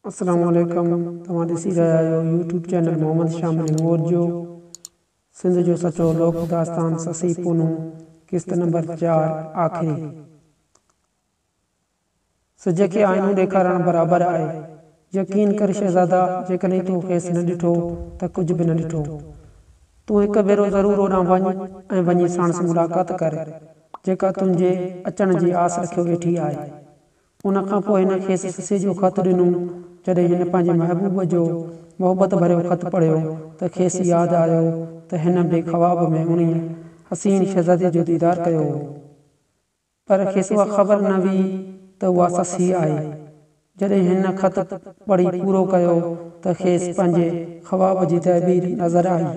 السلام عليڪم توهان ڏسي رهيا آهيو يوٽيوب چينل محمد شامل هنڱور جو سنڌ جو سچو لوڪ داستان سسئي پنهون قسط نمبر 4 آخري سج کي آئينو ڏيکارڻ برابر آهي يقين ڪر شهزادا جيڪڏهن تو کيس نه ڏٺو ته ڪجهه به نه ڏٺو تون هڪ ڀيرو ضرور اوڏانهن وڃ ۽ وڃي ساڻس ملاقات ڪر جيڪا تنهنجي اچڻ جي آس رکيو ويٺي آهي. ان کان پوء هن کيس سسئي جو خط ڏنو. جڏهن هن پنهنجي محبوب جو محبت ڀريو خط پڙهيو ته کيس ياد آيو ته هن به خواب ۾ انهيء حسين شهزاديء جو ديدار ڪيو هو. پر کيس اها خبر نه هئي ته اها سسئي آهي. جڏهن هن خط پڙهي پورو ڪيو ته کيس پنهنجي خواب جي تعبير نظر آئي.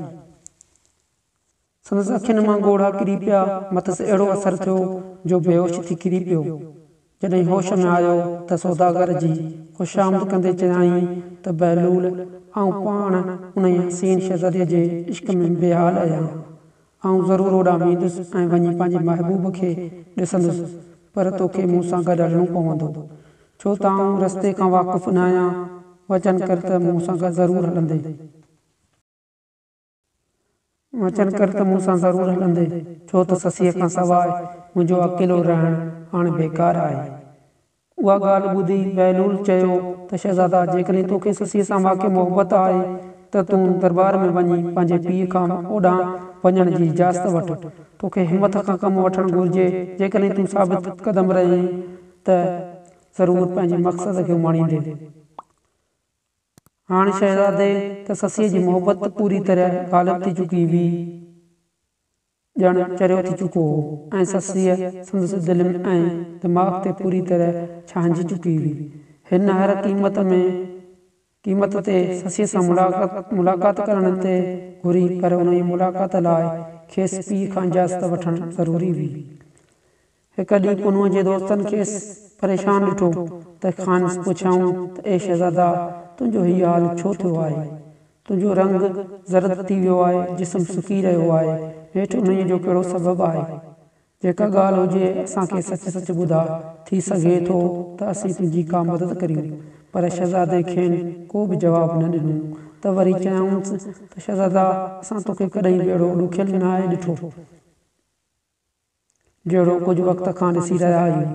سندس اکين مان ڳوڙها ڪري پيا، مٿس اهڙو اثر ٿيو جو بيهوش ٿي ڪري پيو. جڏهن هوش ۾ آيو ته سوداگر جي خوشامد ڪندي چيائين ته بهلول، آئون پاڻ انهيء حسين شهزاديء جي عشق ۾ بيحال آهيان. آئون ضرور اوڏانهن ويندس ۽ وڃي پنهنجي محبوب کي ڏسندس، پر توکي مون سان گڏ هلڻو پوندو، ڇو ته آئون رستي کان واقف ناهيان. وچن ڪر ته مون سان گڏ ضرور هلندين. وچن ڪر ته مون سان ضرور هلندين، ڇو ته سسئيء کان سواء منهنجو اڪيلو رهڻ هاڻ بيڪار آهي. اها ڳالهه ٻڌي بهلول چيو ته شهزادا، جيڪڏهن توکي سسئيء سان واقعي محبت آهي ته تون درٻار ۾ وڃي پنهنجي پيء کان اوڏانهن وڃڻ جي اجازت وٺ. توکي همٿ کان ڪم وٺڻ گهرجي، جيڪڏهن تون ثابت قدم رهين ته ضرور پنهنجي مقصد کي ماڻيندين. هاڻ شهزادي ته سسئيء جي محبت پوري طرح غالب ٿي چڪي هئي، ڄڻ چريو ٿي چڪو هو ۽ سسئيء سندس دل ۽ دماغ تي پوري طرح ڇانئجي چڪي هئي. هن هر قيمت ۾ قيمت تي سسئيء سان ملاقات ڪرڻ ٿي گهري، پر انهيء ملاقات لاء کيس پيء کان اجازت وٺڻ ضروري هئي. هڪ ڏينهن پنهونء جي دوستن کيس پريشان ڏٺو ته کانئس پڇيائون ته اي شهزادا! تنهنجو هيء حال ڇو ٿيو آهي؟ تنهنجو رنگ زرد ٿي ويو آهي، جسم سڪي رهيو آهي، نيٺ انهيء جو ڪهڙو سبب آهي؟ جيڪا ڳالهه هجي، اسان کي سچ سچ ٻڌاء، ٿي سگهي ٿو ته اسين تنهنجي ڪا مدد ڪريون. پر شهزادي کين ڪو به جواب نه ڏنو ته وري چيائونس ته شهزادا! اسان توکي ڪڏهن به اهڙو ڏکيل ناهي ڏٺو. جهڙو ڪجهه وقت کان ڏسي رهيا آهيون.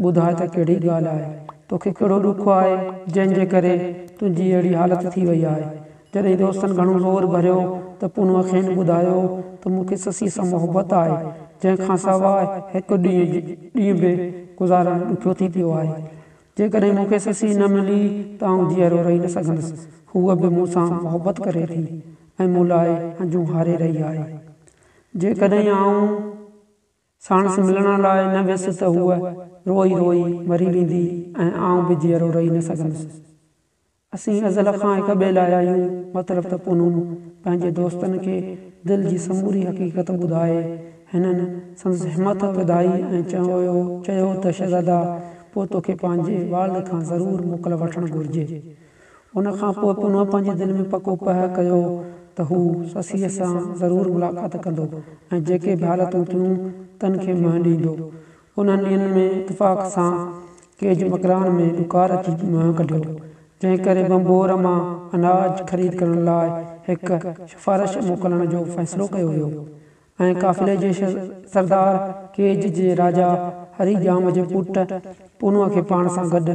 ٻڌاء ته ڪهڙي ڳالهه آهي؟ توکي ڪهڙو ڏک آهي، جنهن جي ڪري تنهنجي اهڙي حالت ٿي وئي آهي؟ جڏهن دوستن گهڻو زور ڀريو ته پنهونء کين ٻڌايو ته مون کي سسئي سان محبت آهي، جنهن کان سواء هڪ ڏينهن به گذارڻ ڏکيو ٿي پيو آهي. جيڪڏهن مون کي سسئي نه ملي ته آئون جيئرو رهي نه سگهندس. هوء به مون سان محبت ڪري ٿي ۽ مون لاء هنجون هاري رهي آهي. جيڪڏهن آئون ساڻس ملڻ لاء نه ويس ته هوء روئي روئي مري ويندي ۽ آئون به جيئرو رهي نه سگهندس. اسين ازل کان هڪ ٻئي لاء آهيون. مطلب ته پنهون پنهنجي دوستن کي دل جي سموري حقيقت ٻڌائي. هنن سندس همٿ وڌائي ۽ چيو ته شهزادا، پوء توکي پنهنجي والد کان ضرور موڪل وٺڻ گهرجي. ان کان پوء پنهون پنهنجي دل ۾ پڪو پهه ڪيو ته هو سسئيء سان ضرور ملاقات ڪندو ۽ جيڪي به حالتون ٿيون تن کي منهن ڏيندو. انهن ڏينهن ۾ اتفاق سان ڪيچ مڪران ۾ ڏڪار اچي منهن ڪڍيو، جنهن ڪري ڀنڀور مان اناج خريد ڪرڻ لاء هڪ سفارش موڪلڻ جو فيصلو ڪيو ويو. ۽ قافلي جي سردار ڪيچ جي راجا هري ڄام جي پٽ پنهونء کي پاڻ سان گڏ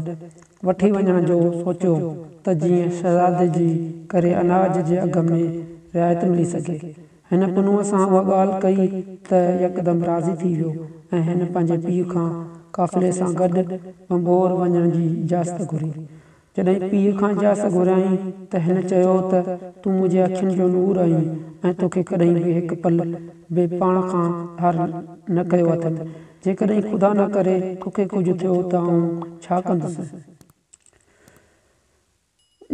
وٺي وڃڻ جو سوچيو ته جيئن شهزادي جي ڪري اناج جي اگهه ۾ رعايت ملي سگهي. هن پنهونء سان اها ڳالهه ڪئي ته يڪدم راضي ٿي ويو ۽ هن پنهنجي پيء کان قافلي سان گڏ ڀنڀور وڃڻ جي اجازت گهري. جڏهن پيء کان اجازت گهريائين ته هن چيو ته تون منهنجي اکين جو نور آهين ۽ توکي ڪڏهن به هڪ پل به پاڻ کان ڌار نه ڪيو اٿم. جيڪڏهن خدا نه ڪري توکي ڪجهه ٿيو ته آئون ڇا ڪندس؟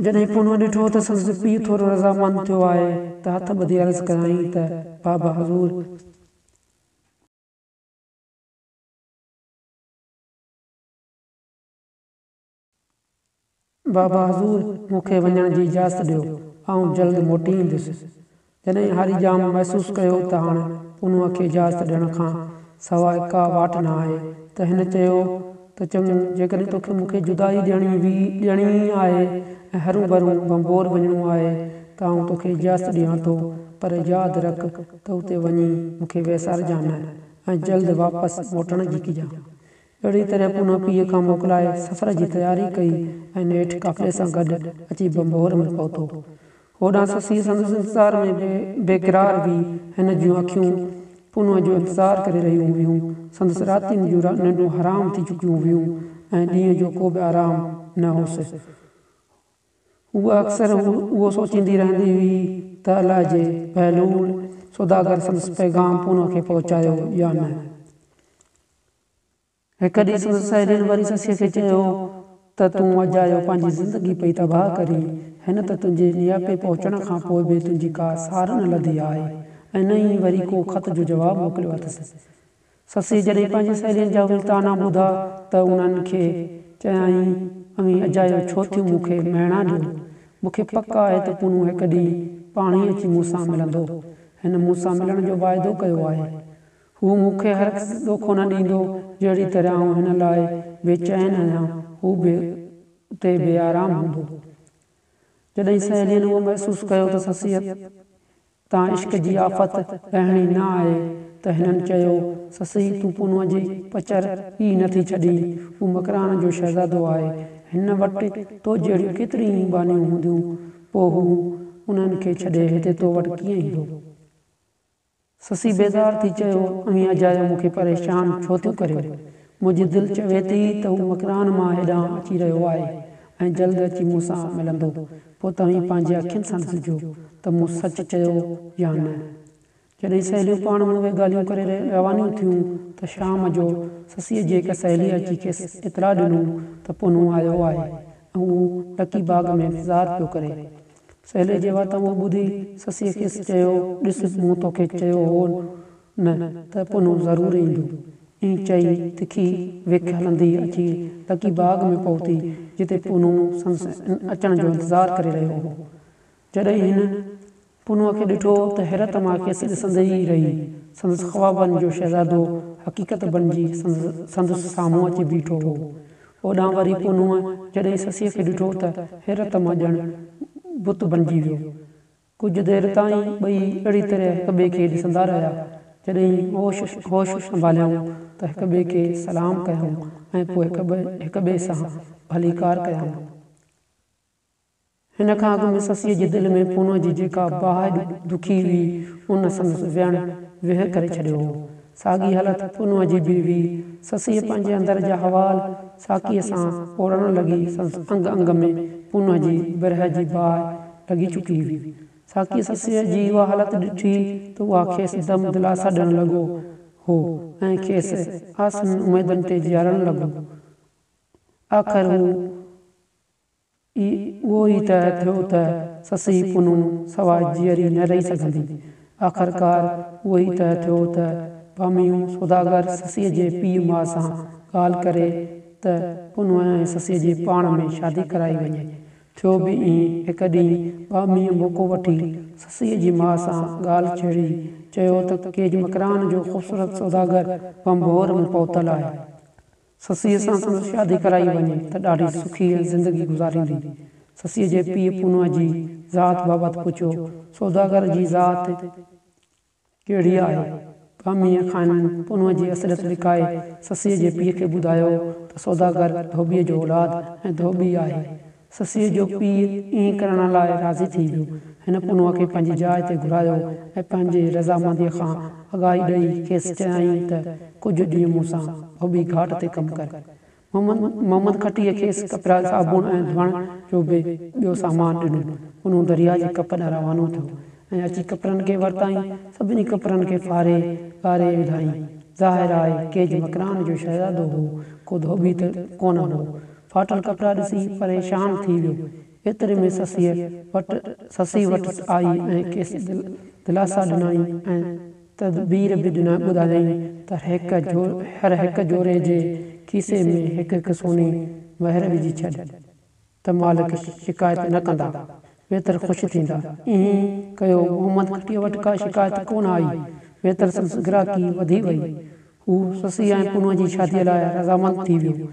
جڏهن پنهون ڏٺو ته سندس پيء ٿورو رضامند ٿيو آهي ته هٿ ٻڌي عرض ڪيائين ته بابا حضور! بابا حضور مون کي وڃڻ جي اجازت ڏيو، آئون جلد موٽي ايندس. جڏهن هاري ڄام محسوس ڪيو ته هاڻ پنهونء کي اجازت ڏيڻ کان سواء ڪا واٽ نه آهي ته هن چيو ته چڱو، جيڪڏهن توکي مون کي جدائي ڏيڻي ڏيڻي ئي آهي ۽ هروڀرو ڀنڀور وڃڻو آهي ته آئون توکي اجازت ڏيان ٿو، پر ياد رک ته اتي وڃي مون کي ويسارجان نه ۽ جلد واپس موٽڻ جي ڪجان. اهڙيء طرح پونو پيء کان موڪلائي سفر جي تياري ڪئي ۽ نيٺ قافلي سان گڏ اچي ڀنڀور ۾ پهتو. هوڏانهن سسئي سندس انتظار ۾ بيقرار هئي. هن جون اکيون پنهونء جو انتظار ڪري رهيون هيون. سندس راتين جون ننڊون حرام ٿي چڪيون هيون ۽ ڏينهن جو ڪو به آرام نه هوس. هوء اڪثر اهو سوچيندي رهندي هئي ته الائجي بهلول سوداگر سندس پيغام پنهونء کي پهچايو يا نه. هڪ ڏينهن سندس سهيلين وري سسئيء کي چيو ته تون اجايو پنهنجي زندگي پئي تباهه ڪرين، هن ته تنهنجي نياپي پهچڻ کان پوء به تنهنجي ڪا سار نه لڌي آهي ۽ نه ئي وري ڪو خط جو جواب موڪليو اٿس. سسئي جڏهن پنهنجي سهيلين جا اهي طعنا ٻڌا ته انهن کي چيائين، اوهين اجايو ڇو ٿيون مون کي مهڻا ڏيو؟ مون کي پڪ آهي ته پنهون هڪ ڏينهن پاڻهي اچي مون سان ملندو. هن مون سان ملڻ جو واعدو ڪيو آهي. هو مون کي هرگز دوکو نه ڏيندو، جهڙي طرح آئون هن لاء بي چين آهيان، هو به اتي بي آرام هوندو. جڏهن سهيلين اهو محسوس ڪيو ته سسئيء تان عشق جي آفت لهڻي نه آهي ته هنن چيو، سسئي تون پنهونء جي پچر ئي نه ٿي ڇڏين، هو مڪران جو شهزادو آهي، هن وٽ تو جهڙيون ڪيتريون ئي ٻانهيون هونديون، پوء هو انهن کي ڇڏي هتي تو وٽ ڪيئن ايندو؟ سسئي بيزار ٿي چيو، اوهين اجايو مون کي پريشان ڇو ٿيون ڪريو؟ منهنجي دل چوي ٿي ته هو مڪران مان هيڏانهن اچي رهيو آهي ۽ جلد اچي مون سان ملندو. پوء توهين پنهنجي اکين سان ڏسجو ته مون سچ چيو يا نه. جڏهن سهيليون پاڻ ۾ اهي ڳالهيون ڪري روانيون ٿيون ته شام جو سسئيء جي هڪ سهيليء اچي کيس اطلاع ڏنو ته پنهون آيو آهي ۽ هو لڪي باغ ۾ انتظار پيو ڪري. سهيليء جي واتان اهو ٻڌي سسئيء کيس چيو، ڏس، مون توکي چيو هو نه ته پنهون ضرور ايندو. ائين چئي تکي وک هلندي اچي لڪي باغ ۾ پهتي، جتي پنهون سندس اچڻ جو انتظار ڪري رهيو هو. جڏهن هن پنهونء کي ڏٺو ته حيرت مان کيس ڏسندي ئي رهي. سندس خوابن جو شهزادو حقيقت بنجي سندس سامهون اچي بيٺو هو. هوڏانهن وري پنهونء جڏهن سسئيء کي ڏٺو ته حيرت مان ڄڻ بت بنجي ويو. ڪجهه دير تائين ٻئي اهڙي طرح هڪ ٻئي کي ڏسندا رهيا. جڏهن هوش سنڀاليائون ته هڪ ٻئي کي سلام ڪيائون ۽ پوء هڪ ٻئي سان ڀليڪار ڪيائون. هن کان اڳ ۾ سسئيء جي دل ۾ پونء جي جيڪا باهه دکي هئي، ان سندس ويڻ ويهه ڪري ڇڏيو هو. ساڳي حالت پنهونء جي به هئي. سسئيء پنهنجي اندر جا حوال ساقيء سان اورڻ لڳي. سندس انگ انگ ۾ پنهونء جي برهه جي باهه لڳي چڪي هئي. ساقيء سسئيء جي اها حالت ڏٺي ته اها کيس دم دلاسا ڏيڻ لڳو هو ۽ کيس آسن اميدن تي جيارڻ لڳو. آخر هو. اهو ئي طئه ٿيو ته سسئي پنهون سواء جيئري نه رهي سگهندي. آخرڪار اهو ئي طئه ٿيو ته ٻاميون سوداگر سسئيء جي پيء ماء سان ڳالهه ڪري ته پنهونء ۽ سسئيء جي پاڻ ۾ شادي ڪرائي وڃي. ٿيو به ائين، هڪ ڏينهن ٻاميء موقعو وٺي سسئيء جي ماء سان ڳالهه ڇيڙي چيو ته ڪيج مڪران جو خوبصورت سوداگر ڀنڀور ۾ پهتل آهي. سسئيء سان سندس شادي ڪرائي وڃي ته ڏاڍي سکي زندگي گذاريندي. سسئيء جي پيء پنهونء جي ذات بابت پڇيو، سوداگر جي ذات ڪهڙي آهي؟ ٻاميء کانئن پنهونء جي اصليت لڪائي سسئيء جي پيء کي ٻڌايو ته سوداگر ڌوٻيء جو اولاد ۽ ڌوٻي آهي. سسئيء جو پيء ائين ڪرڻ لاء راضي ٿي ويو. هن پنهونء کي پنهنجي جاء تي گهرايو ۽ پنهنجي رضامنديء کان آگاهي ڏئي کيس چيائين ته ڪجهه ڏينهن مون سان ڌوٻي گهاٽ تي ڪم ڪر. محمد کٽيء کيس ڪپڙا، صابڻ ۽ ڌوئڻ جو به ٻيو سامان ڏنو. پنهون درياء جي ڪپ ڏانهن روانو ٿيو ۽ اچي ڪپڙن کي ورتائين. سڀني ڪپڙن کي ڦاڙي ڳاري وڌائين. ظاهر آهي ڪيج مڪران جو شهزادو هو، ڪو ڌوٻي ته ڪونه هو. ڦاٽل ڪپڙا ڏسي پريشان ٿي ويو. ايتري ۾ سسئي وٽ سسئي وٽس آئي ۽ کيس دلاسا ڏنائين ۽ تدبير به ٻڌايائين ته هر هڪ جوري جي کيسي ۾ هڪ هڪ سوني مهر وجهي ڇڏ ته مالڪ شڪايت نه ڪندا، ويتر خوش ٿيندا. ائين ڪيو. محمد کٽيء وٽ ڪا شڪايت ڪونه آئي، ويتر سندس گراهڪي وڌي وئي. هو سسئي ۽ پنهونء جي شاديء لاء رضامند ٿي ويو.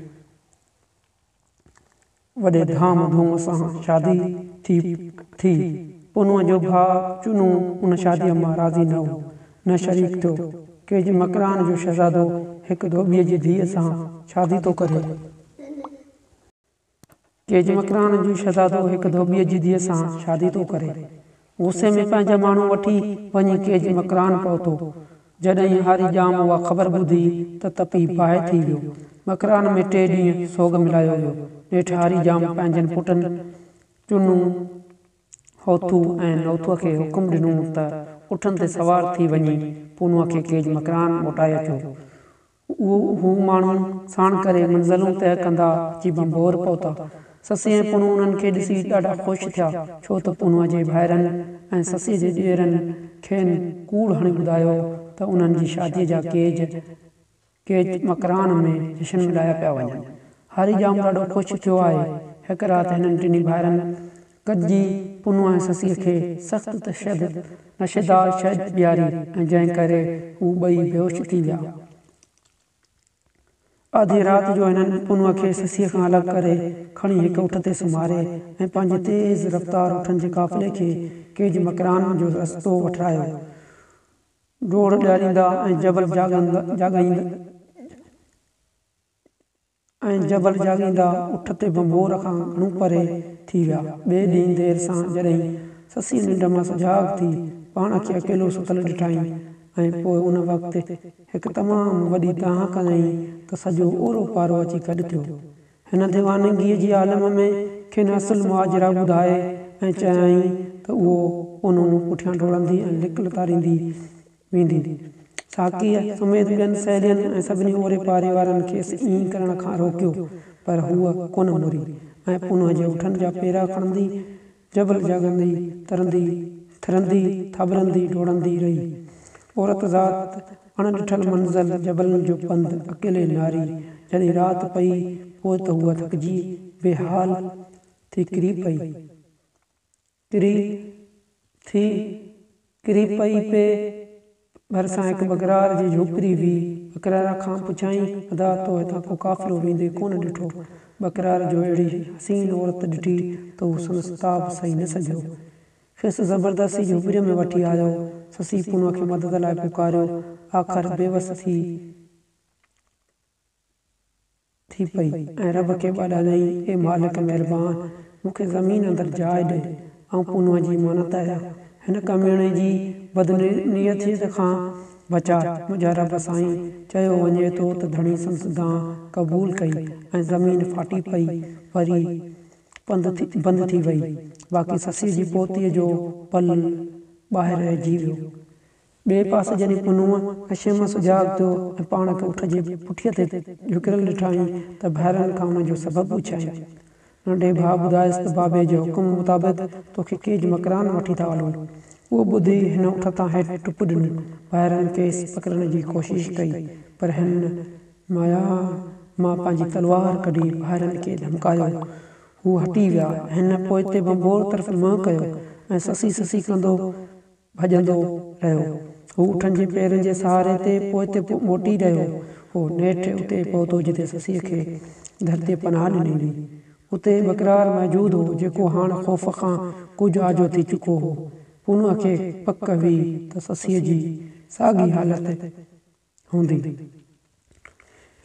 وڏي ڌام ڌوم سان شادي ٿي ٿي. پنهونء جو ڀاء چنو ان شاديء مان راضي نه هو، نه شريڪ ٿيو. ڪيچ مڪران جو شهزادو هڪ ڌوٻيء جي ڌيء سان شادي ٿو ڪري. ڪيچ مڪران جو شهزادو هڪ ڌوٻيء جي ڌيء سان شادي ٿو ڪري. غصي ۾ پنهنجا ماڻهو وٺي وڃي ڪيچ مڪران پهتو. جڏهن هاري ڄام اها خبر ٻڌي ته تپي باهه ٿي ويو. مڪران ۾ ٽي ڏينهن سوڳ ملهايو ويو. نيٺ هاري ڄام پنهنجن پٽن چنو، هوٿو ۽ نوٿوء کي حڪم ڏنو ته اٺن تي سوار ٿي وڃي پونوء کي ڪيچ مڪران موٽائي اچو. هو ماڻهو ساڻ ڪري منزلون طئه ڪندا اچي ڀنڀور پهتا. سسئي ۽ پنهون انهن کي ڏسي ڏاڍا خوش ٿيا، ڇو ته پنهونء جي ڀائرن ۽ سسئيء جي ڏيرن کين ڪوڙ هڻي ٻڌايو ته انهن جي شاديء جا ڪيچ ڪيچ مڪران ۾ جشن ملهايا پيا وڃن. هاري ڄام ڏاڍو خوش ٿيو آهي. هڪ رات هنن ٽنهي ڀائرن گڏجي پنهون ۽ سسئيء کي سخت تشدد، نشيدار شيء ڏياري ۽ جنهن ڪري هو ٻئي بيهوش ٿي ويا. آڌيء رات جو هنن پنهونء کي سسئيء کان الڳ ڪري کڻي هڪ اٺ تي سمهاري ۽ پنهنجي تيز رفتار اٺن جي قافلي کي ڪيچ مڪران جو رستو وٺرايو. ڊوڙ ڏياريندا ۽ جبل ۽ جبل جهاڳيندا اٺ تي ڀنڀور کان گهڻو پري ٿي ويا. ٻئي ڏينهن دير سان جڏهن سسئي ننڊ مان سجاڳ ٿي پاڻ کي اڪيلو ستل ڏٺائين ۽ پوء ان وقت هڪ تمام وڏي دانهن ڪيائين ته سڄو اورو پارو اچي گڏ ٿيو. هن ديوانگيء جي عالم ۾ کين اصل ماجرا ٻڌائي ۽ چيائين ته اهو پنهون پٺيان ڊوڙندي ۽ لڪ لتاريندي ويندي. ساقيء سميت ٻين سهيلين ۽ سڀني اوري پاري وارن کيس ائين ڪرڻ کان روڪيو، پر هوء ڪونه مڙي ۽ پنهونء جي اٺن جا پيرا کڻندي، جبل جهاڳندي، ترندي، ٿرندي، ٿاٻرندي، ڊوڙندي رهي. عورت ذات، اڻ ڏٺل منزل، جبلن جو پنڌ، اڪيلي ناري، جڏهن رات پئي، پوء ته هوء ٿڪجي بي حال ٿي ڪري پئي. ڪري ٿي ڪري پئي پي ڀرسان هڪ ٻڪرار جي جهوپڙي هئي. ٻڪرار کان پڇيائين، ادا تو هتان ڪو قافلو ويندي ڪونه ڏٺو؟ ٻڪرار جو اهڙي حسين عورت ڏٺي ته هو سندس تاب سهي نه سگهيو. کيس زبردستي جهوپڙيء ۾ وٺي آيو. سسئي پنهونء کي مدد لاء پڪاريو. آخر بيوس ٿي. ٿي پئي ۽ رب کي ٻاڏايائين، اي مالڪ مهربان! مون کي زمين اندر جاء ڏي، آئون پنهونء جي امانت آهيان، هن ڪميڻي جي بدنيتيء کان بچاء، منهنجا رب سائين! چيو وڃي ٿو ته ڌڻي سندس دانهن قبول ڪئي ۽ زمين ڦاٽي پئي، وري بند ٿي وئي، باقي سسئيء جي پوتيء جو پل ٻاهر رهجي ويو. ٻئي پاسي جڏهن پنهونء نشي مان سجاڳ ٿيو ۽ پاڻ کي اٺ جي پٺيء تي جهڪيل ڏٺائين ته ڀائرن کان ان جو سبب پڇيائين. ننڍي ڀاء ٻڌايس ته بابي جي حڪم مطابق توکي ڪيچ مڪران وٺي ٿا هلون. اهو ٻڌي هن اٺ تان هيٺ ٽپ ڏنو. ڀائرن کيس پڪڙڻ جي ڪوشش ڪئي پر هن ميان مان پنهنجي تلوار ڪڍي ڀائرن کي ڌمڪايو. هو هٽي ويا. هن پوئتي ڀنڀور طرف منهن ڪيو ۽ سسي سسي ڪندو ڀڄندو رهيو. هو اٺن جي پيرن جي سهاري تي پوئتي موٽي رهيو هو. نيٺ اتي پهتو جتي سسئيء کي ڌرتيء پناهه ڏني هئي. اتي ٻڪرار موجود هو، جيڪو هاڻ خوف کان ڪجهه آجو ٿي چڪو هو. پنهونء کي پڪ هئي ته سسئيء جي ساڳي حالت هوندي.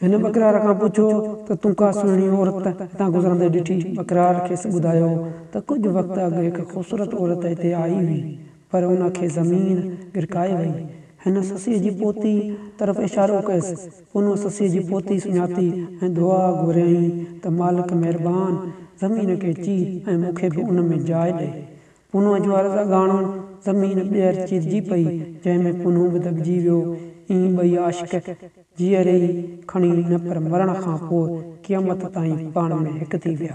هن ٻڪرار کان پڇيو ته تون ڪا سهڻي عورت هتان گذرندي ڏٺي؟ ٻڪرار کيس ٻڌايو ته ڪجهه وقت اڳ هڪ خوبصورت عورت هتي آئي هئي، پر ان کي زمين ڳڙڪائي وئي. هن سسئيء جي پوتي طرف اشارو ڪيس. پنهون سسئيء جي پوتي سڃاتي ۽ دعا گهريائين ته مالڪ مهربان زمين کي چير ۽ مون کي به ان ۾ جاء ڏي. پنهونء جو عرض اڳاڻو، زمين ٻيهر چيرجي پئي، جنهن ۾ پنهون به دٻجي ويو. ائين ٻئي عاشق جيئري ئي کڻي نه پر مرڻ کان پوء قيامت تائين پاڻ ۾ هڪ ٿي ويا.